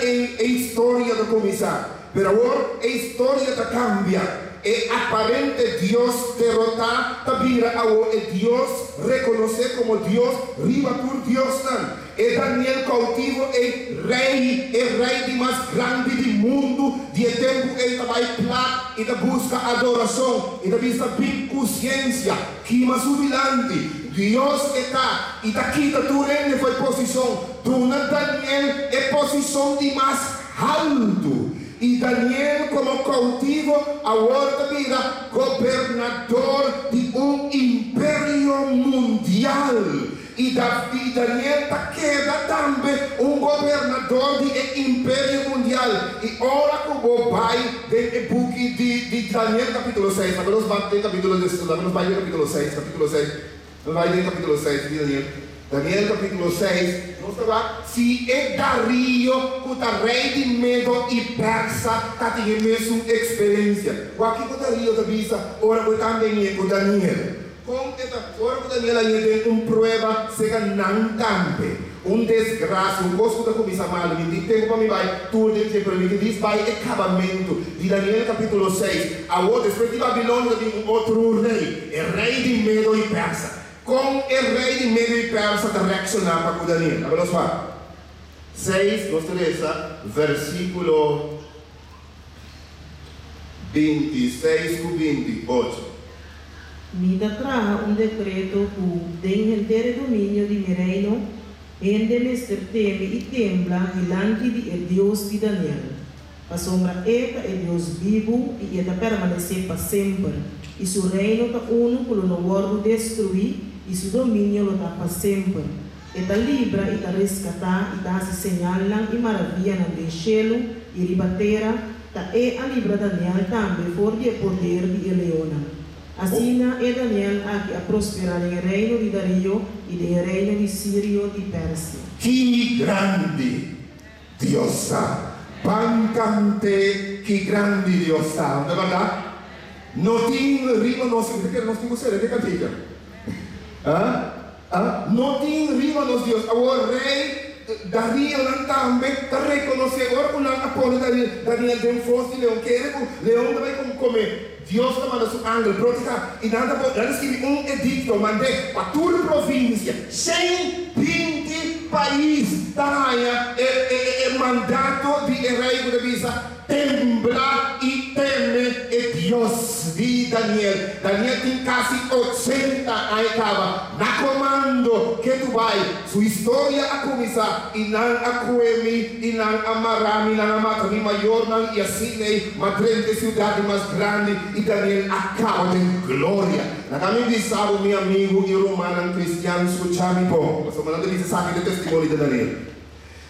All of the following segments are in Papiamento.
ei e historia ta kuminsá. Pero awor e historia ta kambia. E aparente Dios derotá ta bira awor e Dios rekonosé komo Dios riba tur diosnan. E Daniel koutivo ei, rei, e rei di mas grandi di mundu di e tempu ei ta bai plat i ta buska adorashon i ta bisa bin ku siensia, kima su dilanti. Dios e ta i ta kita tur hende for e posishon, duna Daniel e posishon di mas haltu. I Daniel komo koutivo awor ta bira gobernador di un imperio mundial. I Daniel ta keda tambe un gobernador di e imperio mundial. I ora ku bo bai den e buki di di Daniel kapítulo seis, laga nos bai den kapítulo laga nos bai den kapítulo seis, kapítulo seis, nos bai den kapítulo seis di Daniel, Daniel kapítulo seis, nos ta wak si e Darío ku ta rei di Medo i Persa ta tin e mesun eksperensia. Wak kiko Darío ta bisa ora ku e tambe ñe ku Daniel. Kon e ta ora ku Daniel a yega den un prueba sega nan tambe? Un desgrasia, un kos ku ta kuminsá malu. Mi tin tempu pa mi bai tur den dje, pero mi ke dis bai e kabamentu di Daniel kapítulo seis. Awor, despues di Babilonia ta bin un otro rei, e rei di Medo i Persa. Kon e rei di Medo i Persa ta reakshoná pa ku Daniel? Laga nos wak. Seis, nos ta lesa versíkulo 26 ku 28. Mi ta traha un dekreto ku den henter e dominio di mi reino hende mester teme i tembla dilanti di e Dios di Daniel, pasobra e ta e Dios bibu i e ta permanesé pa semper, i su reino ta unu ku lo no wòrdu destruí i su dominio lo ta pa semper. E ta libra i ta reskatá i ta hasi señalnan i maravianan den shelu i riba tera, ta E a libra Daniel tambe for di e poder di e leonnan. Asina e Daniel aki a prosperá den e reino di Darío i den e reino di Sirio di Persia. Ki grandi Dios ta! Ban kant'é ki grandi Dios ta! No ta bèrdat? No tin riba nos, mi ta kere nos tin ku sera e kantika. Ah? Ah, no tin riba nos Dios. Awor rei Darionan tambe ta rekonosé ora ku nan a pone Daniel den fos di leon, kere ku leon ta bai kome. Dios ta manda su angel protehá i nan ta nan ta skibi un edikto mand'é pa tur provinsia. 120 pais ta haña e e mandato di e rei ku ta bisa, Tembla i teme e Dios di Daniel. Daniel tin kasi ochenta aña kaba na komando ke Dubai. Su historia a kuminsá i nan a kue mi i nan a mara mi, nan a mata mi mayornan i asin'ei m'a drenta e siudat di mas grandi i Daniel a kaba den gloria. Laga mi bisa bo mi amigu i rumannan kristian, skucha mi bon, pasobra nan ta bisa esaki ta e testimonio di Daniel.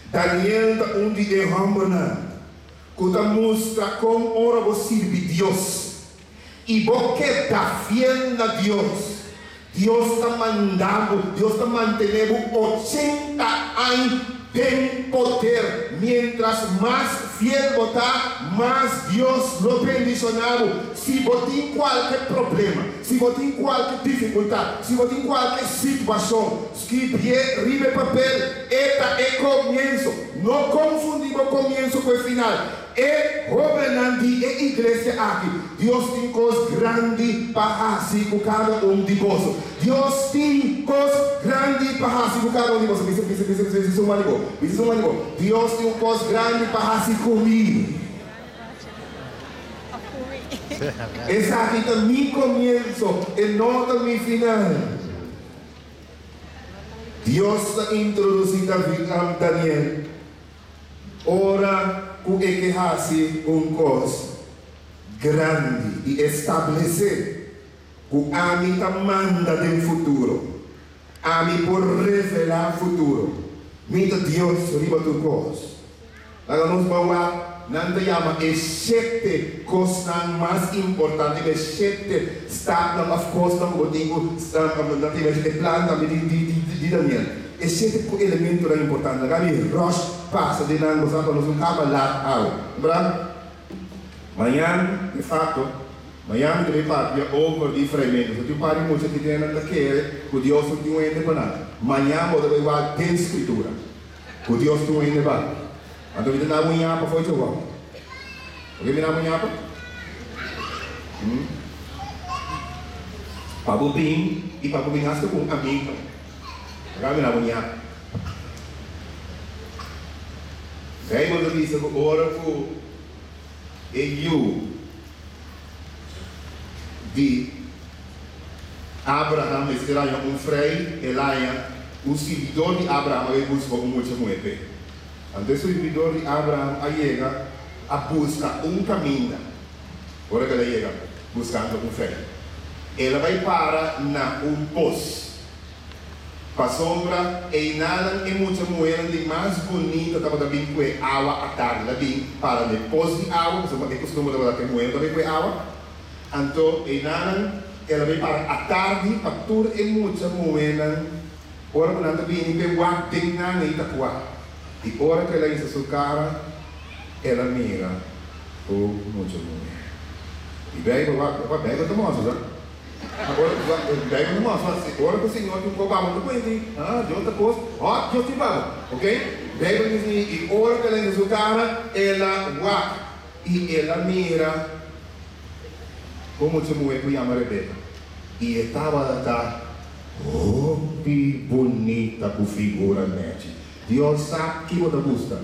Daniel ta un di e hòmbernan ku ta mustra kon ora bo sirbi Dios i bo keda fiel na Dios, Dios ta manda bo, Dios ta mantené bo 80 añ den poder. Miéntras mas fiel bo ta, mas Dios lo bendishoná bo. Si bo tin kualke problema, si bo tin kualke difikultat, si bo tin kualke situashon, Skibié riba e papel, e ta e komienso. No konfundí bo komienso ku e final. E hóbennan di e iglesia aki, Dios tin kos grandi pa hasi ku kada un di boso. Dios tin kos grandi pa hasi ku kada un di boso. Bisa, bisa, bisa, bisa, bisa un man di bo. Bisa un man di bo. Dios tin un kos grandi pa hasi ku mi. Esaki ta mi komienso, e no ta mi final. Dios ta introdusí David a Daniel ora ku e ke hasi un kos grandi i establesé ku ami ta manda den futuro. Ami por revelá futuro. Mi ta Dios riba tur kos. Laga nos ban wak, nan ta yama e shete kosnan mas importante, e shete stapnan òf kosnan ku bo tin ku nan ta yama e plan tambe di di Daniel. E shete elementonan importante. Laga mi rush pasa den nan, bo sa pa nos no kaba lat awe. Bra? Mañan, de facto, mañan mi ta bay papia over di freimentu. So tin un par di mucha ki den nan ta kere ku Dios no tin un hende pa nan. Mañan bo ta bay wak den Scritura. Ku Dios tin un hende pa. Anto mi ta na un yapa fo'i Chihuahua. Oke mi na un yapa? Pa bo bin i pa bo bin hasta ku un amigo. Aka mi na un yapa. Bijbel ta bisa ku ora ku e yu di Abraham mester haña un frei, el haña un sirbidor di Abraham a bai buska un mucha muhé p'e. Anto e sirbidor di Abraham a yega a buska un kaminda. Ora ku el a yega buskando un frei, el a bai para na un pos. Pasobra einanan e mucha muhernan di mas bunita tabata bin kue awa atardi. El a bin para na e pos di awa, pasobra e kustumber tabata ku e muhernan ta bin kue awa. Anto einanan el a bin para atardi pa tur e mucha muhernan ora ku nan ta bini p'e wak den nan ei ta kua. I ora ku el a hisa su kara, el a mira un mucha muher. I Beibel, wak, wak Beibel ta mostra, sa. Ora ku Beibel ta mostra si ora ku Señor tin un babo no ta pone di ah Dios ta kos hot Dios tin babo ok Beibel ta di i ora ku el a hisa su kara el a wak i el a mira un mucha muhé ku yama Rebeka i e tabata hopi bunita ku figura nechi Dios sa ki bo ta buska.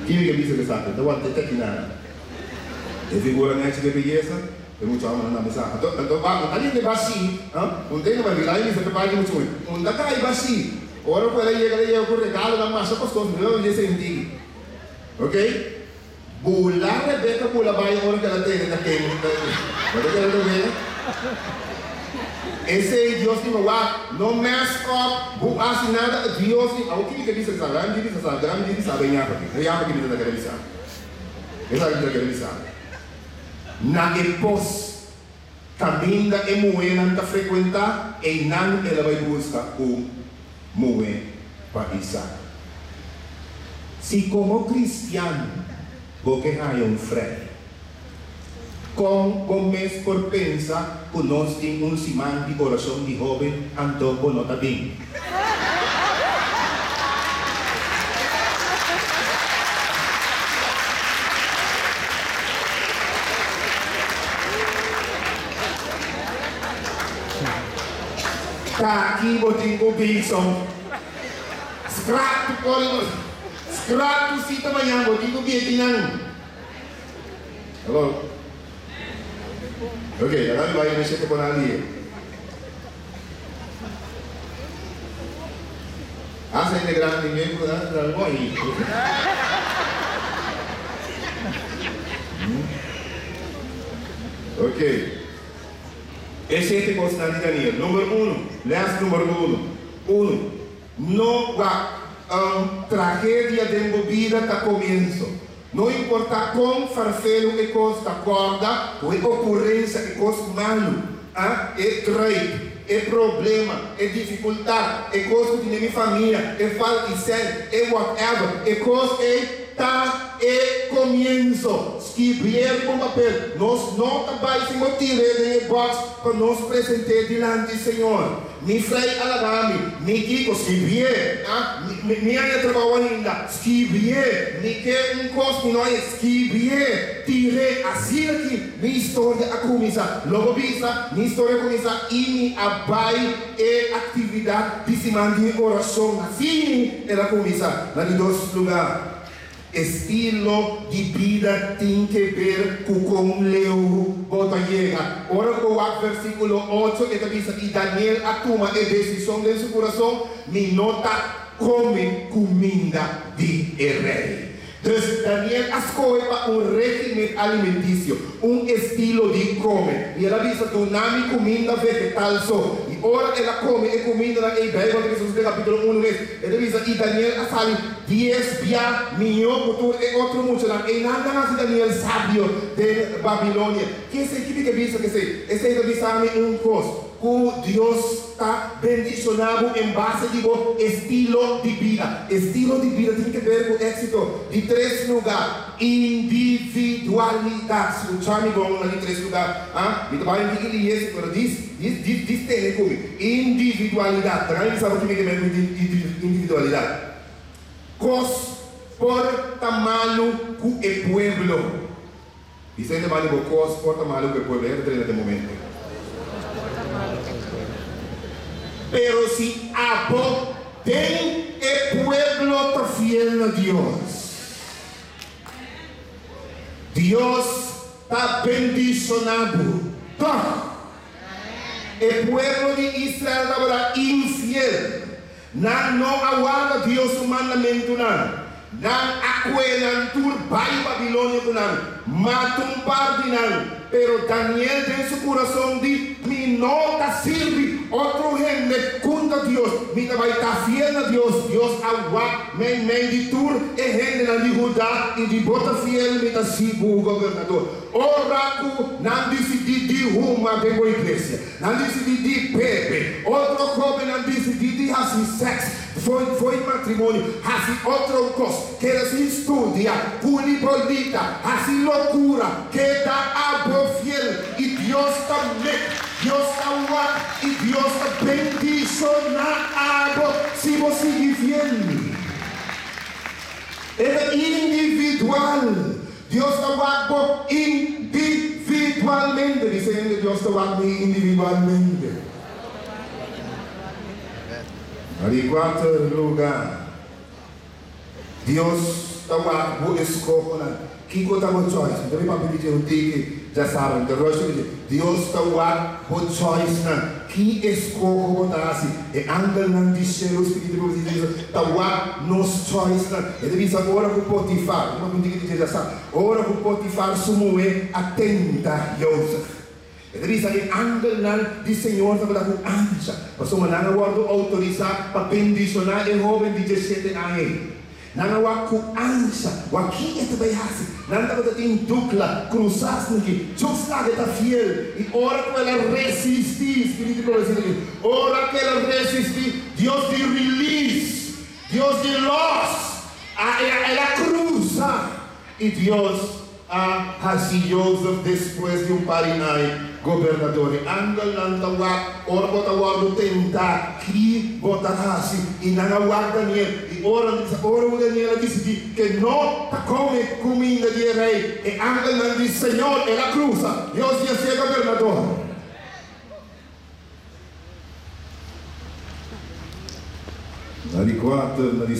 Kiko ke bisa esaki? Ta wanta e nada. E figura nechi de beyesa, e mucha homennan tambe sa. Anto, anto ba, un ta linde bashí, ha? Un tende ba bira i bisa ta bai di mucha muhé. Un ta kai bashí. Ora ku el a yega, el a yega ku regalonan masha kostoso, mi no dje sentí. Ok? Bula Rebeka bula bai ora ku el a tende ta ken ta Bo ta kere ta wega? Esei Dios tin wak no mess up bu hasi nada Dios tin awor kiko ta bisa sa gran di bisa sa gran di bisa ben yapa ki yapa ki mi ta kere bisa esaki mi ta kere bisa na e pos kaminda e muhénan ta frekuentá einan el a bai buska un muhé pa Isak. Si komo kristian bo ke haña un frei, kon bo mes por pensa ku nos tin un siman di orashon di hóben anto bo no ta bin? Ta aki bo tin ku bin son. Scrap tu código. Scrap tu cita mañan bo tin ku bin akinan. Hello. Ok, laga mi bai meshe ku nan lihe. Hasta hende grandi mes ku nan nan no ahi. Ok. E shete kosnan di Daniel. Number uno, lès number uno, unu, No wak un tragedia den bo bida ta komienso. No importá kon farfelu e kos ta, kòrda ku e okurensha, e kos malu, a e druip, e problema, e difikultat, e kos ku tin den mi famia, e falta di sèn, e whatever, e kos ei ta e komienso. Skibié riba un papel. Nos no ta bai sin bo tir'é den e bòks pa nos present'é dilanti Señor. Mi frei a laga mi. Mi kiko? Skibié. A Mi, mi haña trabou ainda. Skibié. Mi ke un kos mi no haña. Skibié. Tir'é. Asina ki mi historia a kuminsá. Lo bo bisa, mi historia a kuminsá i mi a bai e aktividat di siman di orashon. Asina el a kuminsá. Na di dos lugá. Estilo di bida tin ke ber ku kon leu bo ta yega. Ora ku bo wak versíkulo ocho, e ta bisa, I Daniel a tuma e desishon den su kurason, Mi no ta kome kuminda di e rei. Dus, Daniel a skohe pa un régimen alimentisio, un estilo di kome. I el a bisa, Duna mi kuminda vegetal so. I ora el a kome e kumindanan ei, Beibel ta bisa nos den kapítulo unu mes, E ta bisa, I Daniel a sali dies bia mihó ku tur e otro muchanan. Einan nan hasi Daniel sabio den Babilonia. Ke esei? Ki mi ke bisa ku esei? Esei ta bisa mi un kos, ku Dios ta bendishoná bo en base di bo estilo di bida. Estilo di bida tin ke ber ku éksito. Di tres lugá, individualidat. Skucha mi bon na di tres lugá. A Mi ta bai un tiki lies, pero dis. Dis tene ku mi. Individualidat. Ta gana di sa bo ki mi ke men ku individualidat. Kos por ta malu ku e pueblo. Bisa hende malu bo kos por ta malu ku e pueblo. Hende ta drenta den momento. Pero si abo den e pueblo ta fiel na Dios, Dios ta bendishoná bo. Tòg, e pueblo di Israel tabata infiel. Nan no a warda Dios su mandamentunan. Nan a kue nan tur bai Babilonia ku nan, mata un par di nan. Pero Daniel den su kurason di, Mi no ta sirbi otro hende kontra Dios. Mi ta bai ta fiel na Dios. Dios a wak meimei di tur e hendenan di Huda i di bo ta fiel, mi ta sigu gobernador. Ora ku nan disidí di huma den bo iglesia, Nan disidí di bebe. Otro hóbennan disidí di hasi sèks fo'i fo'i matrimonio, hasi otro kos, keda sin studia, puli bolita, hasi lokura. Keda abo fiel i Dios ta mek, Dios ta wak i Dios ta bendishoná abo si bo sigui fiel. E ta individual. Dios ta wak bo individualmente. Bisa hende, Dios ta wak mi individualmente. Na di kuater luga, Dios ta wak bo eskohonan. Kiko ta bo choice? Mi ta bin papia di dje un tiki djasabra. Mi ta rush riba dje. Dios ta wak bo choicenan. Ki eskoho bo ta hasi? E angelnan di shelu, spiritu di profesia di Dios, ta wak nos choicenan. E ta bisa ora ku Potifar, un apunti ki di dje sa, ora ku Potifar su muhé a tenta Jozef. E ta bisa e angelnan di Señor tabata ku ansha, pasobra nan a wòrdu outorisá pa bendishoná e hóben di djeshete aña ei. Nan a wak ku ansha, wak ki e ta bai hasi. Nan tabata tin dukla, krusas niki. Dios laga e ta fiel. I ora ku el a resistí, Spiritu di profesia ta bisa, ora ku el a resistí, Dios di release, Dios di lòs, a el a krusa. I Dios a hasi Jozef despues di un par di aña gobernador. E angelnan ta wak ora bo ta wòrdu tentá, ki bo ta hasi. I nan a wak Daniel. I ora nan bisa, ora ku Daniel a disidí ke no ta kome kuminda di e rei, e angelnan di Señor el a krusa. Dios di hasié gobernador. Na di kuater, na di,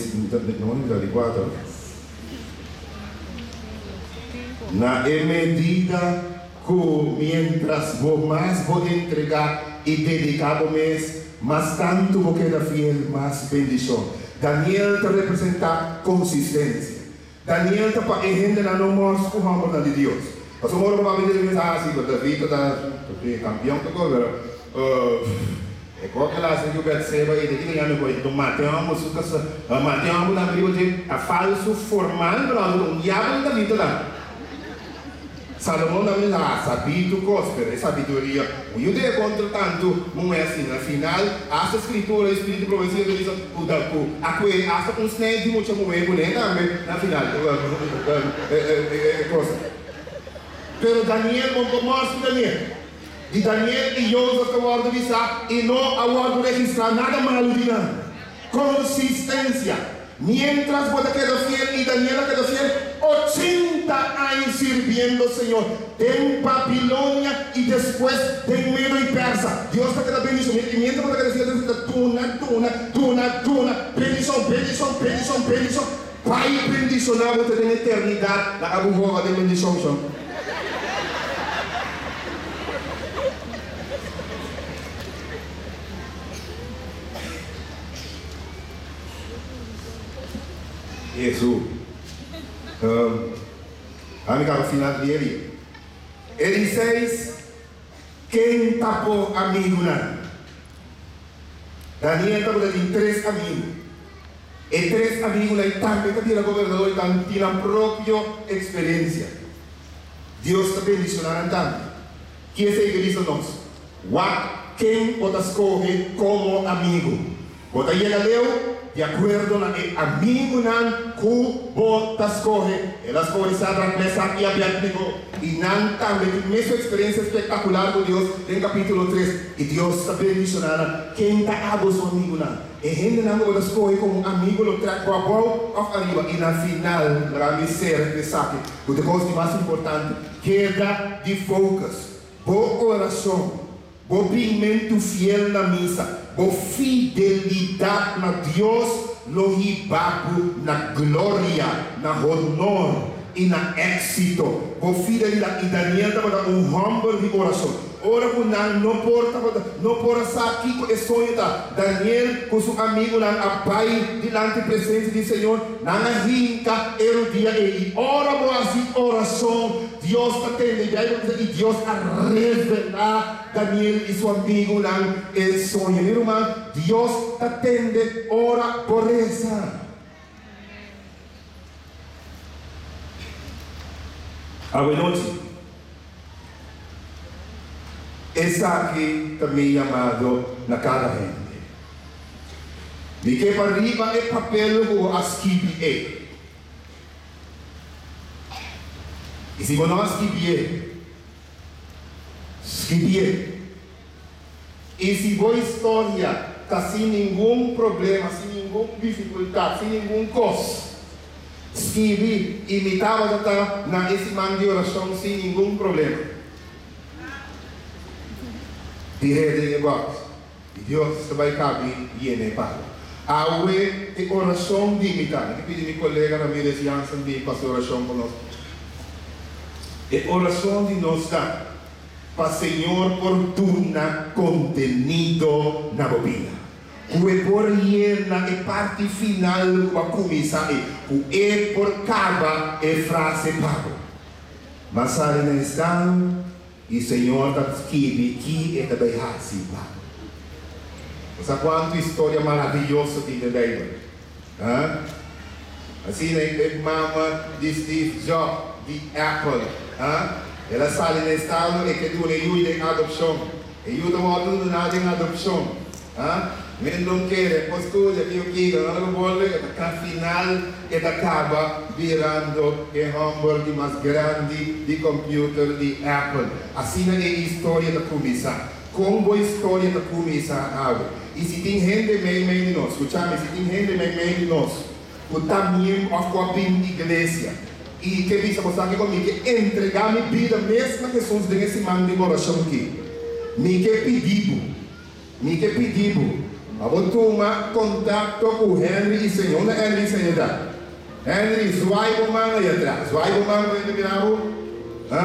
no na di kuater. Na e medida ku miéntras bo mas bo entregá i dediká bo mes, mas tantu bo keda fiel, mas bendishon. Daniel ta representá konsistensia. Daniel ta pa e hendenan no mors ku hòmbernan di Dios. Pasobra ora ku papia di Dios a hasi ku David ta kampion ta kos, pero e kos ku el a hasi ku Betseba i ta kiko yami ku e mate hòmber su kasa, mate hòmber tambe riba dje ta falsu formal pero ta un diabel David ta da. Salomon tambe ta ha sabí tur kos, pero e sabiduria un yud'é kontra tantu muhé asina. Na final, asta Skritura i spiritu profesia ta bisa ku ta ku a kue asta un snei di mucha muhé kuné tambe na final e kos. Pero Daniel, bon por mòrs ku Daniel. Di Daniel i Jozef ta wòrdu bisá i no a wòrdu registrá nada malu di nan. Konsistensia. Miéntras bo ta keda fiel i Daniel a keda fiel 80 aña sirbiendo Señor den Babilonia i despues den Medo i Persa. Dios ta keda bendishon. I miéntras bo ta keda fiel Dios ta duna, duna, duna, duna bendishon, bendishon, bendishon, bendishon. Bai bendishoná bo te den eternidat. Laga bo hoga den bendishon, shon. Hesu. Ami kaba final di e dia. E di seis, Ken ta bo amigunan? Daniel tabata tin tres amigu. E tres amigunan ei tambe ta bira gobernador i tan tin nan propio eksperensia. Dios ta bendishoná nan tambe. Ki esei ke bisa nos? Wak ken bo ta skohe komo amigu. Bo ta yega leu? Di akuerdo na e amigunan ku bo ta skohe. El a skohe Sadrak, Mesak i Abednego, i nan tambe tin mesun eksperensia spektakular ku Dios den kapítulo tres. I Dios ta bendishoná nan. Ken ta abo su amigunan? E hendenan ku bo ta skohe komo amigu lo trèk bo abou òf ariba. I na final, laga mi sera ku esaki, ku ta e kos di mas importante, keda di focus. Bo orashon, bo binmentu fiel na misa, bo fidelidat na Dios lo hiba bo na gloria, na honor i na éksito. Bo fidelidat. I Daniel tabata un hòmber di orashon. Ora ku nan no por tabata no por a sa kiko e soño ta, Daniel ku su amigunan a bai dilanti presensia di Señor, nan a hinka e rudia ei. I ora bo hasi orashon, Dios ta tende Bijbel bisa i Dios a revelá Daniel i su amigunan e soño. Mi ruman, Dios ta tende ora bo resa. Awenochi, esaki ta mi yamado na kada hende. Mi ke pa riba e papel ku bo a skibi ei. I si bo no a skibié, skibié. I si bo historia ta sin ningun problema, sin ningun difikultat, sin ningun kos, skibi i mi tabata ta na e siman di orashon sin ningun problema. Tir'é den e bòks. I Dios ta bai kabi yena e palu. Awe e orashon di mi ta, mi ta pidi mi kolega Ramirez Jansen bin pasa orashon pa nos. E orashon di nos ta pa Señor por duna kontenido na bo bida. Ku e por yena e parti final ku a kuminsá ei. Ku e por kaba e frase pa bo. Mas sali na estado. I Señor ta skibi ki e ta bay haci pa bo. Bo sa cuantu historia maraviyoso tin den Bijbel? Ha? Asina e mama di Steve Jobs di Apple, ha? El a sali na estado e ke duna e yui den adopcion. E yu ta wordo duna den adopcion. Ha? Men no kere por studia kiko kiko, no lo bolbe, e ta ka final e ta kaba birando e homber di mas grandi di computer di Apple. Asina e historia ta cuminsa. Con bo historia ta cuminsa awe? Y si tin hende mei mei di nos, scucha mi, si tin hende mei mei di nos cu ta miembro of cu a bin iglesia y ke bisa bo sa kico mi ke entrega mi bida mes na Jesus den e siman di oracion aki, mi ke pidi bo, Mi ke pidi bo pa bo tuma kontakto ku Henry i señor. Unda Henry i señor ta? Henry, zwaai bo man ei atras. Zwaai bo man ku hende mira bo. Ha?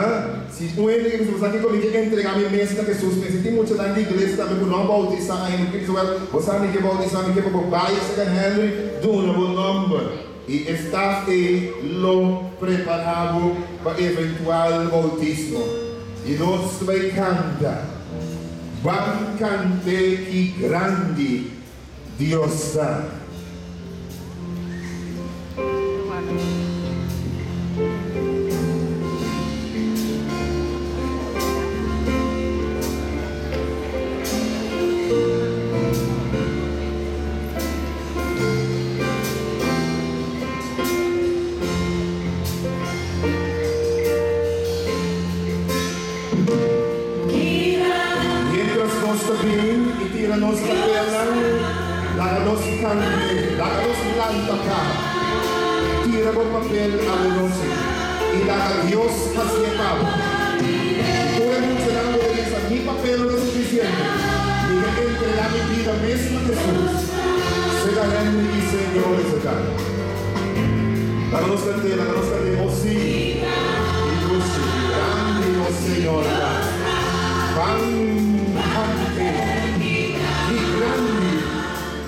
Si un hende ke bisa bo sa kiko mi ke entrega mi mes na Hesus mes. I tin muchanan di iglesia tambe ku no a boutisá ainda. Ku ke bisa wèl, bo sa mi ke boutisá, mi ke pa bo bai serka Henry, duna bo nòmber. I e staf ei lo prepará bo pa eventual boutismo. I nos ta bai kanta. Ban cant'é ki grandi Dios ta. Miéntras nos ta bini i tira nos papelnan, laga nos kant'é, laga nos lanta kara. Tira bo papel awe nochi i laga Dios hasié pa bo. I tur e muchanan bo ta bisa, Mi papel no ta sufisiente, mi ke entregá mi bida mes na Hesus. Sega Henry i Señor esaki. Laga nos kant'é, laga nos kant'é, o sí, i dushi, grandi nos Señor ta. Ban kant'é, ki grandi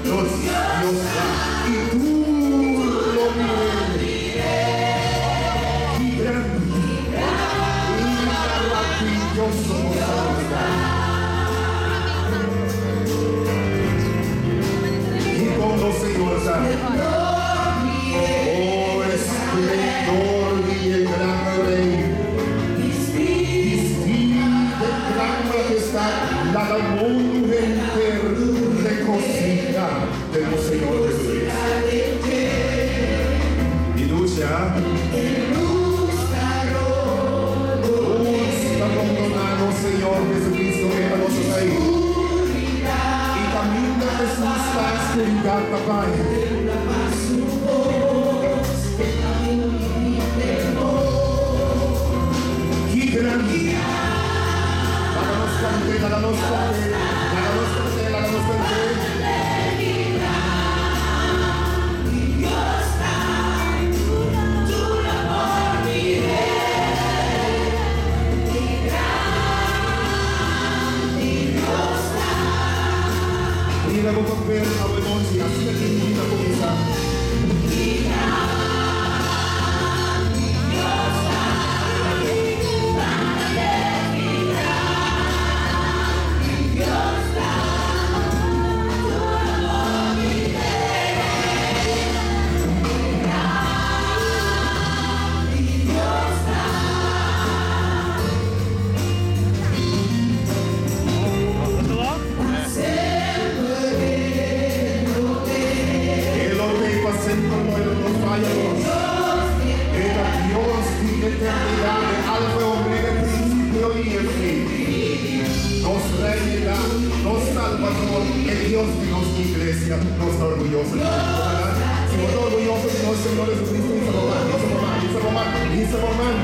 nos Dios ta, i tur lo mir'é. Ki grandi i maraviyoso nos Dios ta. Ki bon nos Señor ta. O esplendor di e gran Rey, bistí den gran majestad, laga mundu hende. Luz ta rondoná nos Señor Jesucristo e ta nos Rey. I kaminda Jesus ta, skuridat ta bai. Ki grandi! Laga nos kant'é, laga nos kant'é, laga nos kant'é, laga nos kant'é. Mira bo papel awe nochi, asina ki mi ta kuminsá. E lo t'ei pa semper, no e lo no faya nos. E ta Dios di eternidat, e Alfa e Omega, e prinsipio i e fin. Nos Rei di ta, nos Salbador, e Dios di nos Iglesia. Nos ta orguyoso di bo, bèrdat? Si bo ta orguyoso di nos Señor Jesucristo, hisa bo man, hisa bo man, hisa bo man, hisa bo man.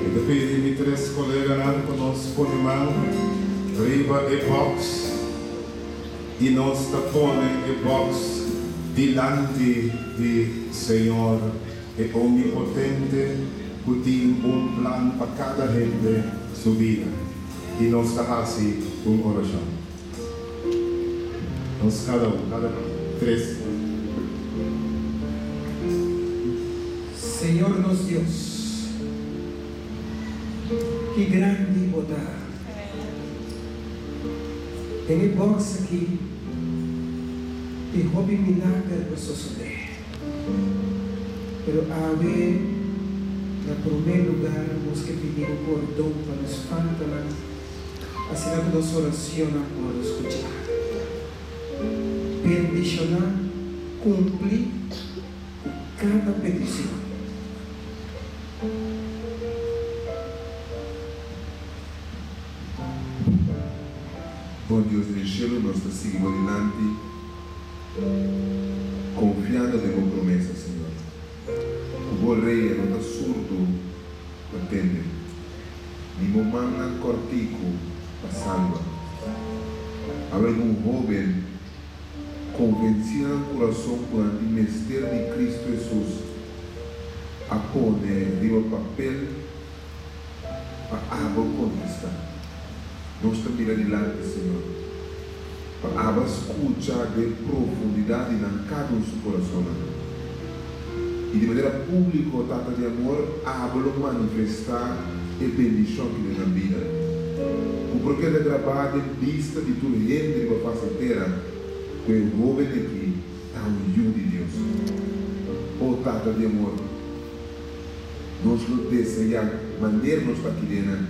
Mi ta pidi mi tres koleganan pa nos pone man riba e box i nos ta pone e box dilanti di Señor e Omnipotente ku tin un plan pa kada hende su bida i nos ta hasi un orashon. Nos kada un, kada tres. Señor nos Dios, ki grandi Bo ta! Den e box aki tin hopi milager ku a sosodé. Pero awe, na promé lugar nos ke pidi Bo pordon pa nos faltanan. Asina ku nos oracionnan por skuchá. Bendishoná kumpli ku kada peticion. Señor Dios den shelu, nos ta sigui bo dilanti konfiando den bo promesa, Señor, ku bo reia no ta surdu pa tende, ni bo mannan kòrtiku pa salba. Awe algun hóben konvensí na nan kurason ku nan tin mester di Kristu Hesus a pone riba papel pa abo kontestá. Nos ta mira dilanti, Señor, pa abo skucha den profundidat di nan kada un su korasonnan. I di manera públiko, Tata di amor, abo lo manifestá e bendishon ki den nan bida, ku por keda grabá den bista di tur hende riba fas di tera ku e hóben aki ta un yu di Dios. O Tata di amor, nos lo deseá manera nos ta kidenan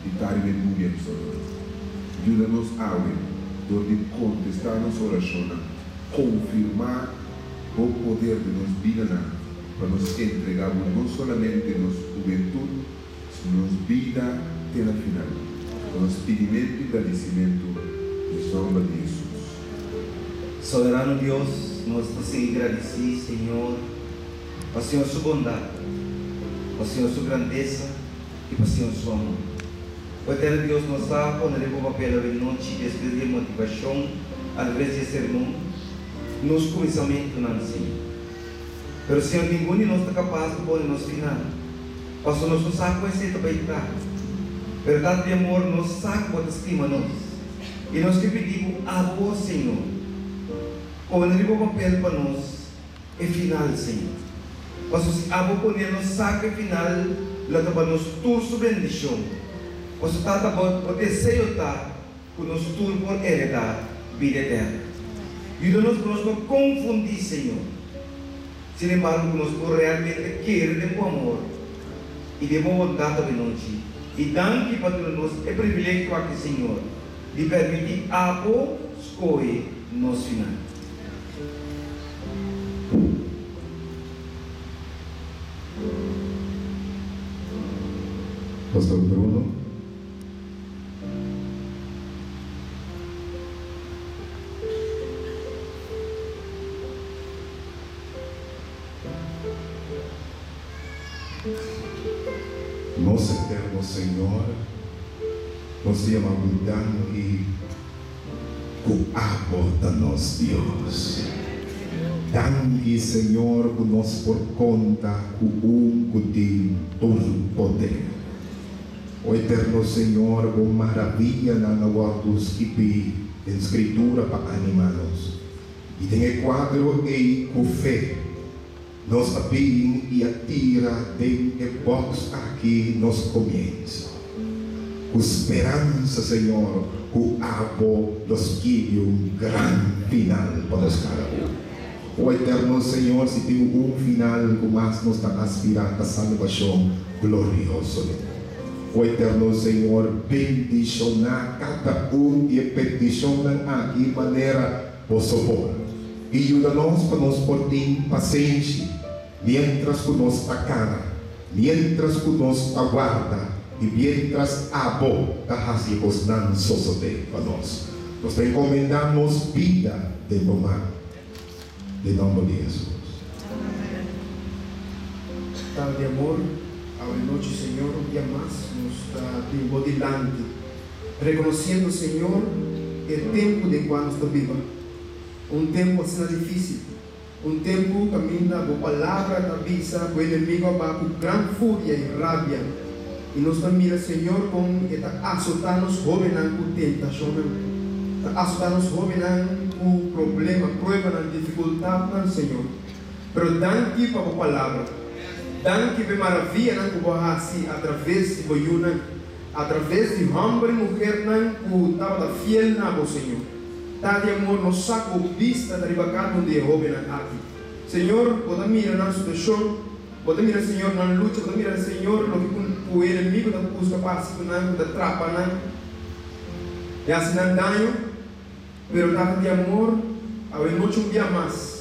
di ta riba e nubia ku Señor. Yuda nos awe dor di kontestá nos orashonnan, konfirmá Bo poder den nos bidanan pa nos entregá Bo no solamente nos hubentut, sino nos bida te na final. Ta nos pidimentu i gradisimentu den nòmber di Hesus. Soberano Dios, nos ta sigui gradisí, Señor, pa Señor su bondat, pa Señor su grandesa i pa Señor su amor. O Eterno Dios, nos ta pone riba bo papel awe nochi despues di e motivashon atraves di e sermon, nos kuminsamentunan, Señor. Pero, Señor, ningun di nos ta kapas di pone nos final, pasobra nos no sa ku esei ta bai ta. Pero, Tata di amor, nos sa ku bo ta stima nos, i nos ke pidi bo abo, Señor, pone riba papel pa nos e final, Señor. Paso si Abo pone nos sa ku e final lo ta pa nos tur su bendishon. Paso Tata bo bo deseo ta ku nos tur por heredá bida eterno. Yuda nos pa nos no konfundí, Señor. Sin embargo ku nos por realmente kere den bo amor i den bo bondat awenochi. I danki pa duna nos e privilegio aki, Señor, di permití Abo skohe nos final. Pastor Bruno. Nos Eterno Señor, nos ta yama Bo danki. Ku abo ta nos Dios. Danki Señor ku nos por konta ku un ku tin tur poder. O Eterno Señor, bo maraviyanan a wòrdu skibí den Skritura pa animá nos. I den e kuadro ei ku fe nos a bin i a tira den e bòks aki nos komienso. Ku speransa, Señor, ku Abo lo skibi un gran final pa nos kada un. O Eterno Señor, si tin un final ku mas nos ta aspirá ta salbashon glorioso di Bo. O Eterno Señor, bendishoná kada un di e petishonnan aki manera Boso por. I yuda nos pa nos por tin pasenshi miéntras ku nos ta kana, miéntras ku nos ta warda i miéntras Abo ta hasi e kosnan sosodé pa nos. Nos ta encomendá nos bida den Bo man. Den nomber di Hesus. Tata di amor, awe nochi Señor un bia mas nos ta bin Bo dilanti, reconociendo Señor e tempo den cua nos ta biba, un tempo asina dificil, Un tempu kaminda bo palabra ta bisa ku e enemigu a ba ku gran furia i rabia, i nos ta mira, Señor, kon e ta asotá nos hóbennan ku tentashonnan, ta asotá nos hóbennan ku problema, pruebanan, difikultatnan, Señor. Pero danki pa bo palabra. Danki pa e maravianan ku bo a hasi atraves di bo yunan, atraves di hòmber i muhernan ku tabata fiel na bo, Señor. Ta di amor nos sa ku bo bista ta riba kada un di e hóbennan aki. Señor, bo ta mira nan situashon, bo ta mira, Señor, nan lucha, bo ta mira, Señor, loke ku ku e enemigu ta buska pa hasi ku nan, ku ta trapa nan i hasi nan daño. Pero Tata di amor, awe nochi un bia mas.